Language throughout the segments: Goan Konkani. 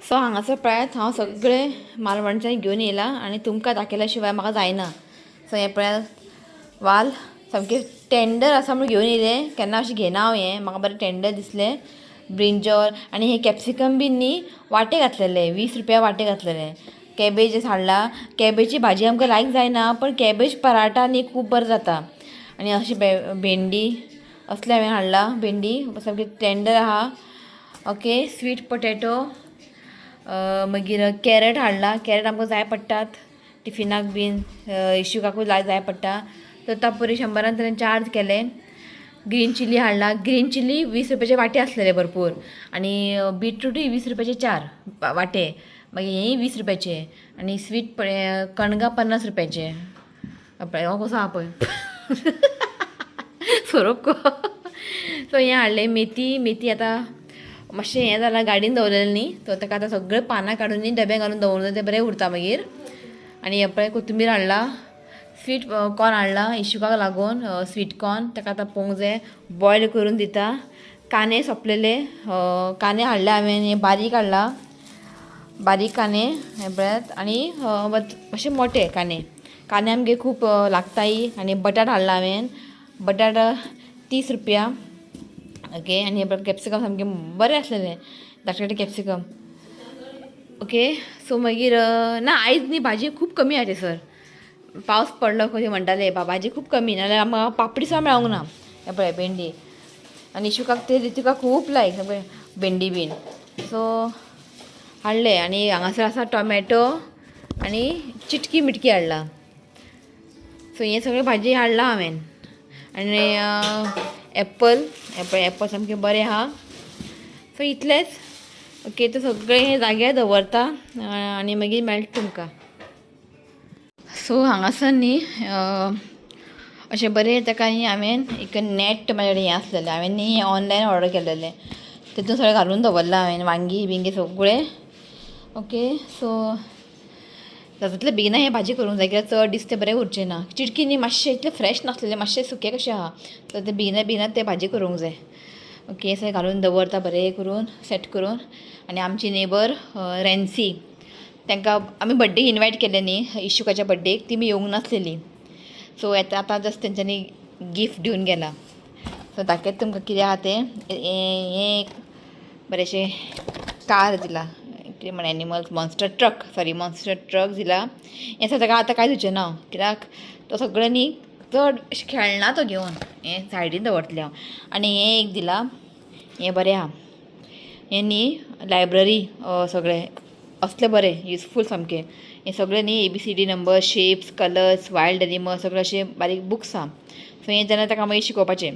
सो हांगासर पळयात हांव सगळें मालवणच्यान घेवन येयलां आनी तुमकां दाखयल्या शिवाय म्हाका जायना. सो हें पळयात वाल सामकें टेंडर आसा म्हूण घेवन येयलें, केन्ना अशें घेयना हांव, हें म्हाका बरें टेंडर दिसलें. ब्रिंजॉल आनी हे कॅप्सिकम बीन न्ही वाटे घातलेले, 20 रुपया वाटे घातलेले. कॅबेज हाडला, कॅबेजची भाजी आमकां लायक जायना पण कॅबेज पराठा न्ही खूब बरें जाता. आनी अशें भेंडी असले हांवें हाडला, भेंडी सामकी टेंडर आहा. ओके, स्वीट पोटेटो, मागीर कॅरट हाडला, कॅरट आमकां जाय पडटात टिफिनाक बीन, इशुकाकूय जाय पडटा. तर तापुरी 100 ताणें चार्ज केले. ग्रीन चिली हाडला, ग्रीन चिली 20 रुपयाचे वांटे आसलेले भरपूर. आनी बिटरूटूय 20 रुपयाचे 4 वांटे, मागीर हेंय 20 रुपयाचे. आनी स्वीट कणगां 50 रुपयाचे. पळय हो कसो आहा पळय सोरोप को. सो हें हाडलें. मेथी, मेथी आतां मातशें हें जालां, गाडयेन दवरलेलें न्ही, सो ताका आतां सगळें पानां काडून न्ही डब्यान घालून दवरलें तें बरें उरता मागीर. आनी हें पळय कोथमीर हाडला, स्वीट कॉर्न हाडला इशुकाक लागून, स्वीट कॉर्न ताका आतां पोवंक जाय, बॉयल करून दिता. कांदे सोंपलेले, कांदे हाडले हांवें, हे बारीक हाडला, बारीक कांदे हे पळयात. आनी मातशे मोठे कांदे, कांदे आमगे खूब लागताय. आनी बटाट हाडला हांवें, बटाट 30 रुपया. ओके, आनी हे कॅप्सिकम सामकें बरें आसलेलें, धाकटे धाकटे कॅप्सिकम. ओके, सो मागीर ना आयज न्ही भाजी खूब कमी आहा सर, पावस पडलो खंय म्हणटाले भाजी खूब कमी, नाल्यार आमकां पापडी सुद्दां मेळोंक ना. हें पळय भेंडी, आनी इशुकाक ते रितिका खूब लायक सामकें भेंडी बीन, सो हाडले. आनी हांगासर आसा टोमॅटो आनी चिटकी मिटकी हाडला. सो हें सगळें भाजी हाडलां हांवें. आनी एप्पल, हें पळय एप्पल सामकें बरें आहा. सो इतलेंच. ओके, ते सगळें जाग्यार दवरता आनी मागीर मेळटा तुमकां. सो हांगासर न्ही अशें बरें ताका न्ही हांवें एक नॅट म्हाजे कडेन हें आसलेलें, हांवें न्ही ऑनलायन ऑर्डर केलेलें, तितून सगळें घालून दवरलां हांवें वांगी बिंगी सगळें. ओके, सो जाता तितले बेगिना हें भाजी करूंक जाय, कित्याक चड दीस तें बरें उरचें ना. चिटकी न्ही मातशें इतलें फ्रेश नासलेलें, मातशें सुकें कशें आहा, सो तें बेगिना बेगिना तें भाजी करूंक जाय. ओके, सगळें घालून दवरता बरें करून सेट करून. आनी आमची नेबर रेन्सी, तांकां आमी बड्डेक इनवायट केलें न्ही, इशुकाच्या बड्डेक, ती बी येवंक नासलेली. सो येता आतां जस्ट तेंच्यांनी गिफ्ट दिवन गेला. सो दाखयता तुमकां कितें आहा तें. हें एक बरेंशें कार दिला, कितें म्हण animals, monster truck, sorry monster truck दिला. हें सगळें ताका आतां कांय दिवचें ना, कित्याक तो सगळें न्ही चड अशें खेळना तो घेवन, हें सायडीन दवरतलें हांव. आनी हें एक दिलां, हें बरें आहा, हें न्ही लायब्ररी सगळें असलें बरें युजफूल सामकें. हें सगळें न्ही ABCD number, shapes, colours, wild animals, सगळें अशें बारीक बुक्स आहा. सो हें जाल्यार ताका मागीर शिकोवपाचें.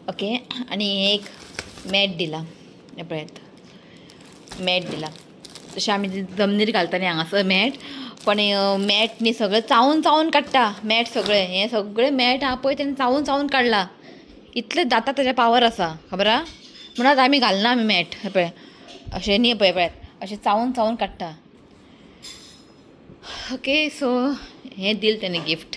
ओके, आनी हें एक मॅट दिलां, हें पळयात मॅट दिलां. तशें आमी जमनीर घालता न्ही हांगासर मॅट, पण मॅट न्ही सगळें चावून चावून काडटा मॅट सगळें, हें सगळें मॅट आहा पळय तेणें चावून चावून काडलां, इतलें दांता ताच्या पावर आसा खबर आहा, म्हणून आमी घालना आमी मॅट. हें पळय अशें न्ही, पळय पळयात अशें चावून चावून काडटा. ओके, सो हें दिलें तेणें गिफ्ट.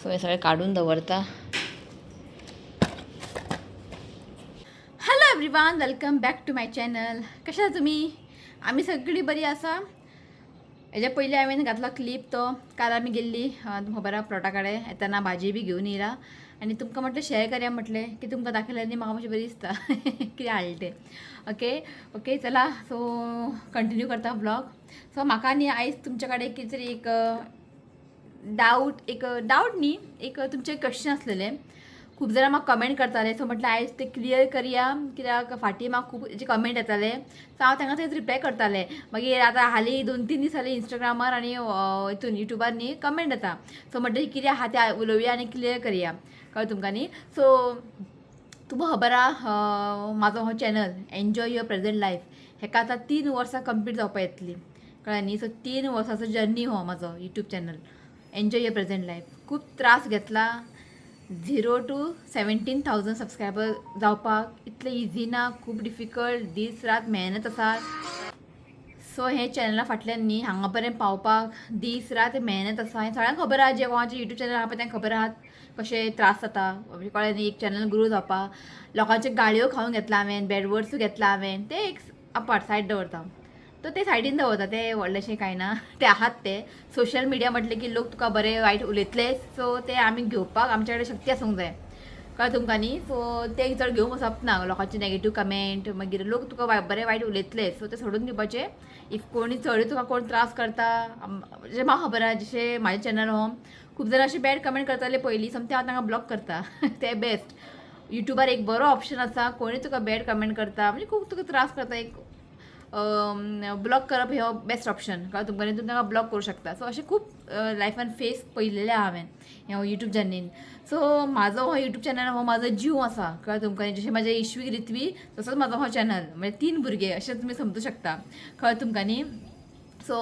सो हें सगळें काडून दवरता. Hello everyone, welcome back to my channel. कशें आसा तुमी? आमी सगळीं बरीं आसा. हेज्या पयलीं हांवें घातलो क्लिप तो, काल आमी गेल्ली खबर आहा प्लॉटा कडेन, येतना भाजी बी घेवन येयला आनी तुमकां म्हटलें शेअर करया, म्हटलें की तुमकां दाखयलें न्ही म्हाका मातशें बरें दिसता कितें हाडलें तें. ओके ओके, चला सो कंटिन्यू करता व्लॉग. सो म्हाका न्ही आयज तुमच्या कडेन कितें तरी एक डावट, एक डावट न्ही, एक तुमचें क्वेश्चन आसलेलें. खूब जाणां म्हाका कमेंट करताले, सो म्हटलें आयज तें क्लियर करया, कित्याक फाटीं म्हाका खूब जे कमेंट येताले, सो हांव तांकां थंयच रिप्लाय करतालें. मागीर आतां हालीं 2-3 दीस जाले इंस्टाग्रामार आनी हितून युट्यूबार न्ही कमेंट येता, सो म्हणटकीर कितें आहा तें उलोवया आनी क्लियर करया, कळ्ळें तुमकां न्ही. सो तुमकां खबर आहा म्हाजो हो channel enjoy your present life हेका आतां 3 वर्सां कंप्लीट जावपा येतली, कळ्ळें न्ही. सो 3 वर्सांचो जर्नी हो म्हाजो YouTube channel enjoy your present life. खूब त्रास घेतला, 0 to 17,000 subscriber जावपाक इतलें इजी ना, खूब डिफिकल्ट, दीस रात मेहनत आसा. सो हे चॅनला फाटल्यान न्ही हांगा पर्यंत पावपाक दीस रात मेहनत आसा, हें सगळ्यांक खबर आहा. जे कोणाचें युट्यूब चॅनल आहा पळय तांकां खबर आहा कशे त्रास जाता, म्हणजे कळ्ळें न्ही. एक चॅनल ग्रो जावपाक लोकांच्यो गाळयो खावन घेतला हांवें, बॅड वर्ड्सूय घेतला हांवें, तें एक अपार्ट सायड दवरता. तो ते सायडीन दवरता, ते व्हडलेशें कांय ना, ते आहात ते सोशल मिडिया म्हटलें की लोक तुका बरे वायट उलयतले. सो ते आमी घेवपाक आमच्या कडेन शक्ती आसूंक जाय, कळ्ळें तुमकां न्ही. सो ते चड घेवंक वचप ना, लोकांचे नेगेटीव कमेंट, मागीर लोक तुका बरे वायट उलयतले, सो ते सोडून दिवपाचे. If कोणी चड तुका कोण त्रास करता, म्हणजे म्हाका खबर आहा, जशें म्हाजें चॅनल हो खूब जाणां अशें बॅड कमेंट करताले पयलीं, सोमतें हांव तांकां ब्लॉक करता. ते बेस्ट युट्यूबार एक बरो ऑप्शन आसा, कोणी तुका बॅड कमेंट करता म्हणजे खूब तुका त्रास करता, एक ब्लॉक करप हे बेस्ट ऑप्शन, कळ्ळें तुमकां न्ही. तुमी तांकां ब्लॉक करूं शकता. सो अशें खूब लायफान फेस पळयलेलें आहा हांवें ह्या युट्यूब जर्नीन. सो म्हाजो हो युट्यूब चॅनल हो म्हाजो जीव आसा, कळ्ळें तुमकां. जशें म्हाजें इश्वीक रित्वी तसोच म्हाजो हो चॅनल, म्हणजे 3 भुरगे अशें तुमी समजूं शकता, कळ्ळें तुमकां न्ही. सो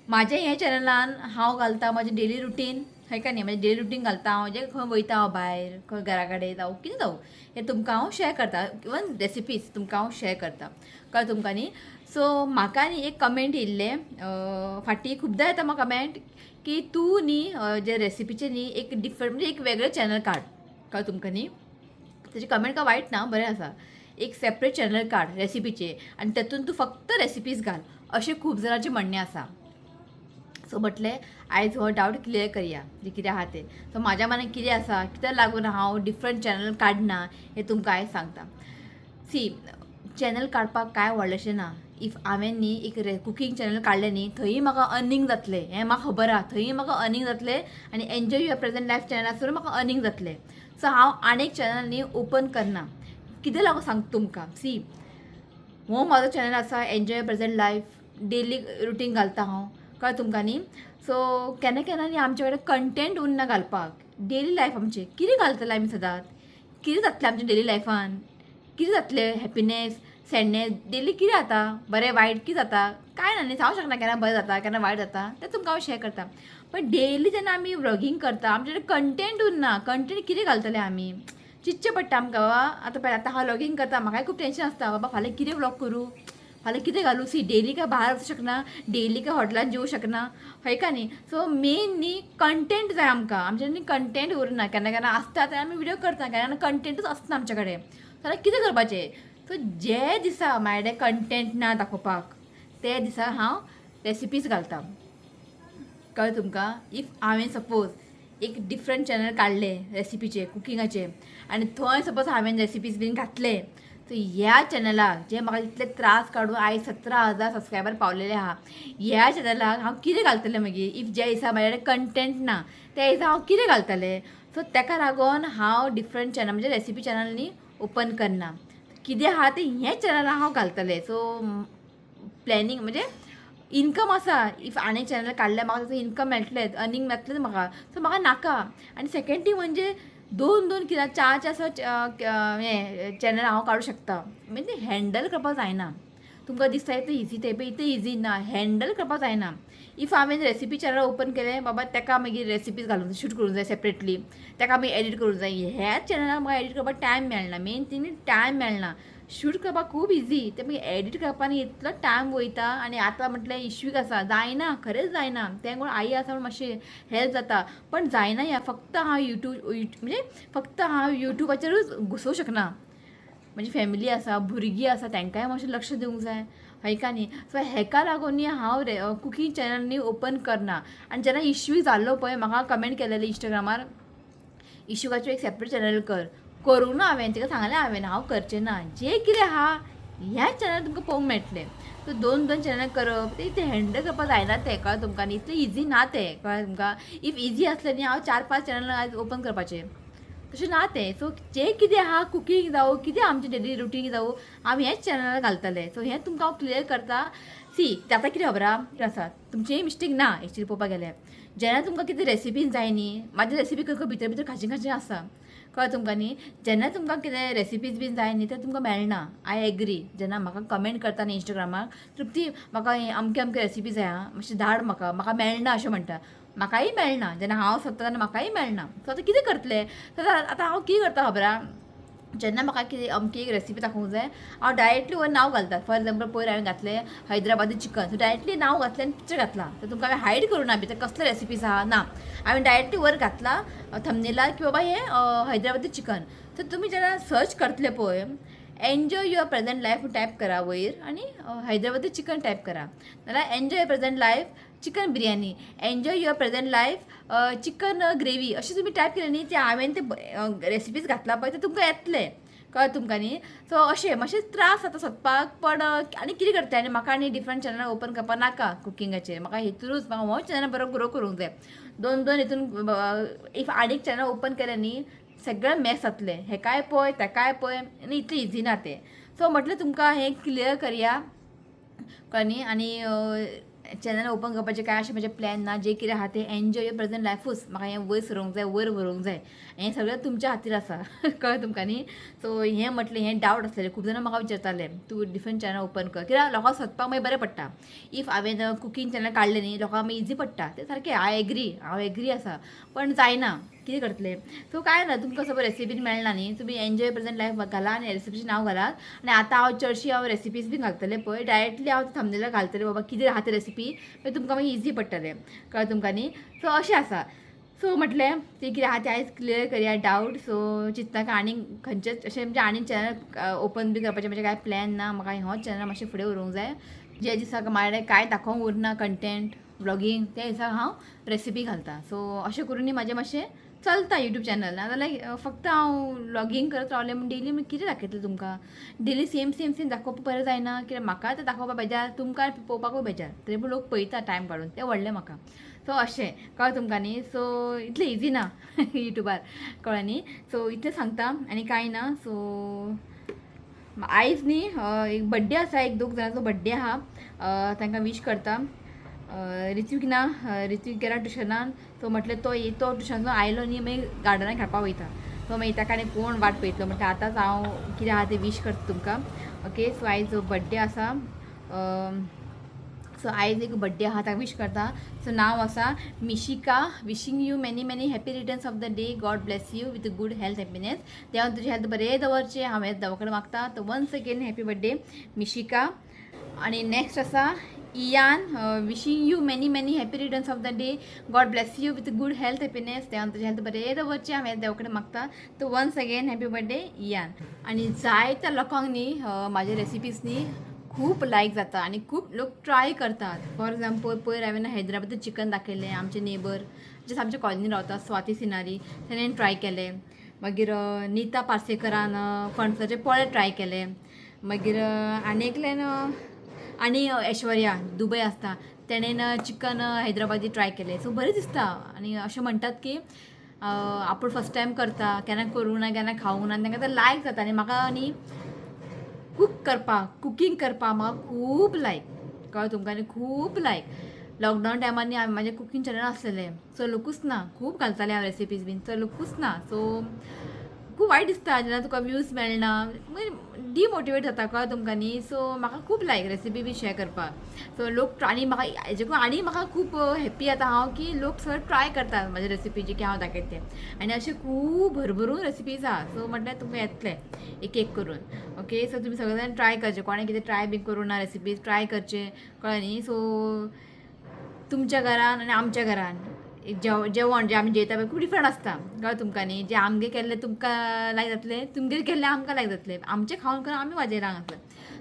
म्हाजें हें चॅनलान हांव घालता म्हाजें डेली रुटीन, हय काय न्ही, म्हाजें डेली रुटीन घालता हांव, जें खंय वयता हांव भायर, खंय घरा कडेन जावं कितें जावं, हें तुमकां हांव शेअर करता, इवन रेसिपीज तुमकां हांव शेअर करता, कळ्ळें तुमकां न्ही. सो म्हाका न्ही एक कमेंट येयल्लें फाटीं, खुबदां येता म्हाका कमेंट की तूं न्ही जे रेसिपीचें न्ही एक डिफरंट म्हणजे एक वेगळें चॅनल काड, कळ्ळें तुमकां न्ही. तेजी कमेंट काय वायट ना, बरें आसा, एक सेपरेट चॅनल काड रेसिपीचें आनी तेतून तूं फक्त रेसिपीज घाल, अशें खूब जाणांचें म्हणणें आसा. सो म्हटलें आयज हो डावट क्लियर करया जें कितें आहा तें. सो म्हाज्या मनान कितें आसा, कित्याक लागून हांव डिफरंट चॅनल काडना हें तुमकां आयज सांगता. सी, चॅनल काडपाक कांय व्हडलेंशें ना. If हांवें न्ही एक कुकींग चॅनल काडलें न्ही, थंय म्हाका अर्निंग जातलें, हें म्हाका खबर आहा, थंय म्हाका अर्निंग जातलें आनी एन्जॉय your present life चॅनलासून म्हाका अर्निंग जातलें. सो हांव आनीक चॅनल न्ही ओपन करना, कितें लागून सांगता तुमकां. सी, हो म्हाजो चॅनल आसा enjoy your present life, daily routine घालता हांव, कळ्ळें तुमकां न्ही. सो केन्ना केन्ना न्ही आमचे कडेन कंटेंट उरना घालपाक, डेली लायफ आमचें कितें घालतलें आमी सदांच, कितें जातलें आमच्या डेली लायफान, कितें जातलें, हॅपिनेस सॅडनेस डेली कितें जाता, बरें वायट कितें जाता, कांय ना न्ही, सांगूंक शकना केन्ना बरें जाता केन्ना वायट जाता, तें तुमकां हांव शेअर करता. पण डेली जेन्ना आमी व्लॉगींग करता आमचे कडेन कंटेंट उरना, कंटेंट कितें घालतलें आमी, चिंतचें पडटा आमकां. बाबा आतां पळय, आतां हांव व्लॉगींग करता, म्हाकाय खूब टेंशन आसता, बाबा फाल्यां कितें व्लॉग करूं, फाल्यां कितें घालूं. सी, डेली काय भायर वचूं शकना, डेली काय हॉटेलान जेवूं शकना, हय का न्ही. सो मेन न्ही कंटेंट जाय आमकां, आमचे न्ही कंटेंट उरना. केन्ना केन्ना आसता तेन्ना आमी व्हिडियो करता, केन्ना केन्ना कंटेंटूच आसना आमचे कडेन, जाल्यार कितें करपाचें. सो जे दिसा म्हाजे कडेन कंटेंट ना दाखोवपाक, ते दिसा हांव रेसिपीज घालता, कळ्ळें तुमकां. If हांवें सपोज एक डिफरंट चॅनल काडलें रेसिपीचें, कुकिंगाचें, आनी थंय सपोज हांवें रेसिपीज बीन घातले, सो ह्या चॅनलाक जे म्हाका इतले त्रास काडून आयज 17,000 सबस्क्रायबर पावलेले आहा, ह्या चॅनलाक हांव कितें घालतलें मागीर. If जे दिसा म्हाजे कडेन कंटेंट ना त्या दिसा हांव कितें घालतलें. सो तेका लागून हांव डिफरंट चॅनल म्हणजे रेसिपी चॅनल न्ही ओपन करना, कितें आहा तें हें चॅनलाक हांव घालतलें. सो प्लॅनिंग म्हणजे इनकम आसा, if आनी चॅनल काडल्यार म्हाका ताचो इनकम मेळटलेंच, अर्निंग मेळटलेंच म्हाका, सो म्हाका नाका. आनी सेकेंड थींग म्हणजे दोन दोन कित्याक चार चार हें चॅनल हांव काडूं शकता, म्हणजे हँडल करपाक जायना. तुमकां दिसता इतलें इजी तें, पळय इतलें इजी ना, हँडल करपाक जायना. If हांवें रेसिपी चॅनल ओपन केलें, बाबा तेका मागीर रेसिपीज घालूंक जाय, शूट करूंक जाय सेपरेटली, तेका मागीर एडिट करूंक जाय. ह्याच चॅनलाक म्हाका एडिट करपाक टायम मेळना, मेन थिंग टायम मेळना. शूट करपाक खूब इजी, तें मागीर एडिट करपाक न्ही इतलो टायम वयता. आनी आतां म्हटलें इश्वीक आसा, जायना, खरेंच जायना. तें कोण आई आसा म्हण मातशें हेल्प जाता, पण जायना. ह्या फक्त हांव युट्यूब म्हणजे फक्त हांव युट्यूबाचेरूच घुसोवंक शकना, म्हजी फॅमिली आसा, भुरगीं आसा, तेंकांय मातशें लक्ष दिवंक जाय, हय का न्ही. सो हेका लागून न्ही हांव कुकींग चॅनल न्ही ओपन करना. आनी जेन्ना इश्यू जाल्लो पळय, म्हाका कमेंट केलेली इंस्टाग्रामार, इशुकाचें एक सेपरेट चॅनल कर, करूंक ना हांवें, तिका सांगलें हांवें हांव करचें ना, जें कितें आहा ह्याच चॅनल तुमकां पळोवंक मेळटलें. सो दोन दोन चॅनल करप तें इतलें हँडल करपाक जायना तें, कळ्ळें तुमकां न्ही, इतलें इजी ना तें, कळ्ळें तुमकां. If easy आसलें न्ही हांव 4-5 चॅनल आयज ओपन करपाचें, तशें ना तें. सो जें कितें आहा कुकींग जावं कितें आमचें डेली रुटीन जावं, हांव हेच चॅनलार घालतलें. सो हें तुमकां हांव क्लियर करता. सी, आतां कितें खबर आसा, तुमचेंय मिस्टेक ना एक्चुली पळोवपाक गेल्यार. जेन्ना तुमकां कितें रेसिपीज जाय न्ही, म्हाजी रेसिपी खंय खंय भितर भितर खाचीं खाचीं आसा, कळ्ळें तुमकां न्ही. जेन्ना तुमकां कितें रेसिपीज बीन जाय न्ही ते तुमकां मेळना, I agree. जेन्ना म्हाका कमेंट करता न्ही इंस्टाग्रामार, तृप्ती म्हाका हें अमके अमके रेसिपी जाय आं, मातशें धाड म्हाका, म्हाका मेळना अशें म्हणटा. म्हाकाय मेळना, जेन्ना हांव सोदता तेन्ना म्हाकाय मेळना. सो आतां कितें करतलें. सो आतां हांव कितें करता खबर आहा, जेन्ना म्हाका कितें अमकी एक रेसिपी दाखोवंक जाय, हांव डायरेक्टली वयर नांव घालता. फॉर एग्जाम्पल पयर हांवें घातलें हैदराबादी चिकन, सो डायरेक्टली नांव घातलें आनी पिक्चर घातलां. सो तुमकां हांवें हायड करूं ना भितर कसले रेसिपीज आहा ना, हांवें डायरेक्टली वयर घातलां थंबनेलार की बाबा हें हैदराबादी चिकन. सो तुमी जेन्ना सर्च करतले पळय Enjoy your present life type करा वयर आनी हैदराबादी चिकन टायप करा, नाल्यार enjoy your present life chicken biryani, enjoy your present life chicken gravy अशें तुमी टायप केलें न्ही, ते हांवें ते रेसिपीज घातला पळय ते तुमकां येतले, कळ्ळें तुमकां न्ही. सो अशें मातशें त्रास जाता सोदपाक, पण आनी कितें करतलें. आनी म्हाका आनी डिफरंट चॅनल ओपन करपाक नाका कुकिंगाचेर, म्हाका हितूनच म्हाका हो चॅनल बरो ग्रो करूंक जाय. दोन दोन हितून if आनीक चॅनल ओपन केलें न्ही सगळें मॅस जातलें, हेकाय पळय तेकाय पळय, आनी इतलें इजी ना तें. सो म्हटलें तुमकां हें क्लियर करया, कळ्ळें न्ही. आनी चॅनल ओपन करपाचें कांय अशें म्हजें प्लॅन ना, जें कितें आहा तें एन्जॉय your present लायफूच म्हाका हें वयर सरूंक जाय, वयर व्हरूंक जाय, हें सगळें तुमच्या खातीर आसा, कळ्ळें तुमकां न्ही. सो हें म्हटलें हें डावट आसलेलें, खूब जाणां म्हाका विचारताले तूं डिफरंट चॅनल ओपन कर, कित्याक लोकांक सोदपाक मागीर बरें पडटा. If हांवें कुकींग चॅनल काडलें न्ही लोकांक मागीर इजी पडटा, तें सारकें I agree, हांव एग्री आसा, पण जायना कितें करतलें. सो कांय ना, तुमकां सपोज रेसिपी मेळना न्ही, तुमी एन्जॉय प्रेझेंट लायफ घाला आनी रेसिपीचें नांव घालात. आनी आतां हांव चडशी हांव रेसिपीज बी घालतलें पळय, डायरेक्टली हांव थंबनेलार घालतलें बाबा कितें आहा तें रेसिपी, मागीर तुमकां मागीर इजी पडटलें, कळ्ळें तुमकां न्ही. सो अशें आसा. सो म्हटलें तें कितें आहा तें आयज क्लियर करया डावट. सो चिंतनाका आनीक खंयचेच अशें म्हणजे आनीक चॅनल ओपन बी करपाचें म्हजें कांय प्लॅन ना, म्हाका हो चॅनल मातशें फुडें व्हरूंक जाय. जे दिसाक म्हाजे कांय दाखोवंक उरना कंटेंट व्लॉगींग, त्या दिसाक हांव रेसिपी घालता. सो अशें करूनय म्हाजें मातशें चलता यूट्यूब चॅनल, नाजाल्यार फक्त हांव व्लॉगींग करत रावलें म्हण डेली कितें दाखयतलें तुमकां, डेली सेम सेम सेम दाखोवपाक बरें जायना, कित्याक म्हाका तें दाखोवपाक बेजार, तुमकां पळोवपाकूय बेजार, तरी पूण लोक पळयता टायम काडून, तें व्हडलें म्हाका. सो अशें कळ्ळें तुमकां न्ही. सो इतलें इजी ना युट्यूबार, कळ्ळें न्ही. सो इतलें सांगता आनी कांय ना. सो आयज न्ही एक बड्डे आसा, एक दोग जाणांचो बड्डे आहा, तांकां वीश करता. ऋत्विक ना, ऋत्विक गेला ट्युशनान, सो म्हटलें तो तो ट्युशनान आयलो न्ही मागीर गार्डनान खेळपाक वयता, सो मागीर ताका आनी कोण वाट पळयतलो, म्हटलें आतांच हांव कितें आहा तें वीश करता तुमकां. ओके, सो आयज बड्डे आसा, सो आयज एक बड्डे आहा ताका वीश करता. सो नांव आसा Mishika, wishing you many many happy returns of the day, God bless you with good health happiness. देवान तुजी हेल्थ बरें दवरचें हांव हें देवा कडेन मागता. तो once again happy birthday Mishika. आनी नेक्स्ट आसा Ian, wishing you many many happy returns of the day, God bless you with good health happiness. देवान तुजें हेल्थ बरें दवरचें हांव हें देवा कडेन मागता. तो once again happy birthday Ian. आनी जायत्या लोकांक न्ही म्हाजे रेसिपीज न्ही खूब लायक जाता आनी खूब लोक ट्राय करतात. फॉर एग्जाम्पल पयर हांवें हैदराबादी चिकन दाखयलें, आमचे नेबर जस्ट आमच्या कॉलनी रावता स्वाती सिनारी तेणेन ट्राय केलें. मागीर नीता पार्सेकरान फणसाचे पोळे ट्राय केले. मागीर आनी एकल्यान आनी ऐश्वर्या दुबय आसता तेणेन चिकन हैदराबादी ट्राय केलें. सो बरें दिसता. आनी अशें म्हणटात की आपूण फर्स्ट टायम करता, केन्ना करूंक ना, केन्ना खावूंक ना, तांकां तें लायक जाता. आनी म्हाका न्ही कूक करपाक, कुकींग करपाक म्हाका खूब लायक, कळ्ळें तुमकां न्ही, खूब लायक. लॉकडावन टायमार न्ही हांवें म्हाजें कुकींग चॅनल आसलेलें, चलुकूच ना, खूब घालतालें हांव रेसिपीज बीन, चलुकूच ना. सो खूब वायट दिसता जेन्ना तुका व्यूज मेळना, मागीर डिमोटिवेट जाता, कळ्ळें तुमकां न्ही. सो म्हाका खूब लायक रेसिपी बी शेअर करपाक. सो लोक आनी म्हाका हेजे करून आनी म्हाका खूब हॅप्पी जाता हांव की लोक सगळे ट्राय करतात म्हाजे रेसिपी जे की हांव दाखयता तें. आनी अशें खूब भरभरून रेसिपीज आहा. सो म्हटल्यार तुमकां येतलें एक एक करून. ओके, सो तुमी सगळे जाण ट्राय करचें, कोणें कितें ट्राय बी करूं ना रेसिपीज ट्राय करचें, कळ्ळें न्ही. सो तुमच्या घरान आनी आमच्या घरान जेवण जें आमी जेयता पळय खूब डिफरंट आसता, कळ्ळें तुमकां न्ही. जें आमगेर केल्लें तुमकां लायक जातलें, तुमगेर केल्लें आमकां लायक जातलें, आमचें खावन करून आमी वाजेयला हांगासर.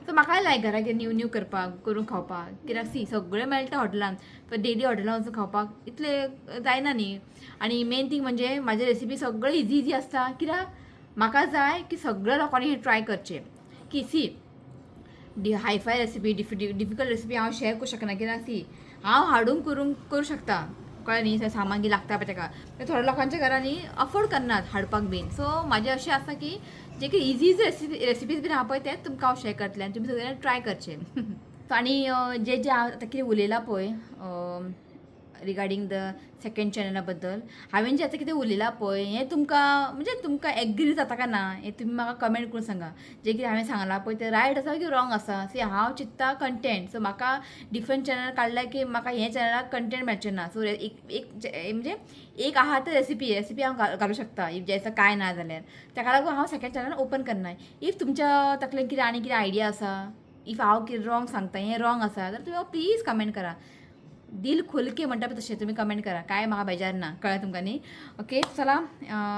सो म्हाकाय लायक घरा कितें न्यू न्यू करपाक, करून खावपाक, कित्याक सी सगळें मेळटा हॉटेलान, पण डेली हॉटेलान वचून खावपाक इतलें जायना न्ही. आनी मेन थींग म्हणजे म्हाजे रेसिपी सगळें इजी इजी आसता, कित्याक म्हाका जाय की सगळ्या लोकांनी हें ट्राय करचें. की see hi-fi recipe, difficult recipe हांव शेअर करूं शकना, कित्याक सी हांव हाडून करूंक करूं शकता, कळ्ळें न्ही. सामान कितें लागता पळय तेका, थोड्या लोकांच्या घरांनी अफोर्ड करनात हाडपाक बीन. सो म्हाजें अशें आसा की जे कितें इजी इजी रेसिपीज बीन आहा पळय तेच तुमकां हांव शेअर करतलें आनी तुमी सगळ्यांनी ट्राय करचें. सो आनी जे जे हांव आतां कितें उलयलां पळय रिगार्डींग the second चॅनला बद्दल, हांवें जें आतां कितें उलयलां पळय हें तुमकां म्हणजे तुमकां एग्री जाता काय ना हें तुमी म्हाका कमेंट करून सांगा. जें कितें हांवें सांगलां पळय तें रायट आसा की रॉंग आसा. सी हांव चिंत्ता कंटेंट, सो म्हाका डिफरंट चॅनल काडलें की म्हाका हें चॅनलाक कंटेंट मेळचें ना. सो एक एक म्हणजे एक आहा ते रेसिपी रेसिपी हांव घालूं शकता if जे कांय ना जाल्यार, ताका लागून हांव सेकंड चॅनल ओपन करना. If तुमच्या तकलेन कितें आनी कितें आयडिया आसा, if हांव कितें रॉंग सांगता हें रॉंग आसा जाल्यार तुमी प्लीज कमेंट करा. दिल खोल के म्हणटा पळय तशें तुमी कमेंट करा, कांय म्हाका बेजार ना, कळ्ळें तुमकां न्ही. ओके, चला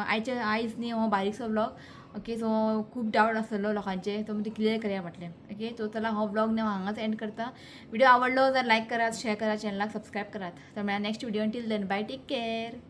आयचे आयज न्ही हो बारीकसो व्लॉग ओके, सो खूब डावट आसलेलो लोकांचे, सो ते क्लियर करया म्हटलें. ओके, सो चला हो व्लॉग न्ही हांव हांगाच एंड करता. व्हिडिओ आवडलो जाल्यार लायक करात, शेअर करात, चॅनलाक सबस्क्रायब करात. तर मेळ्ळा next video. Till then, bye, take care.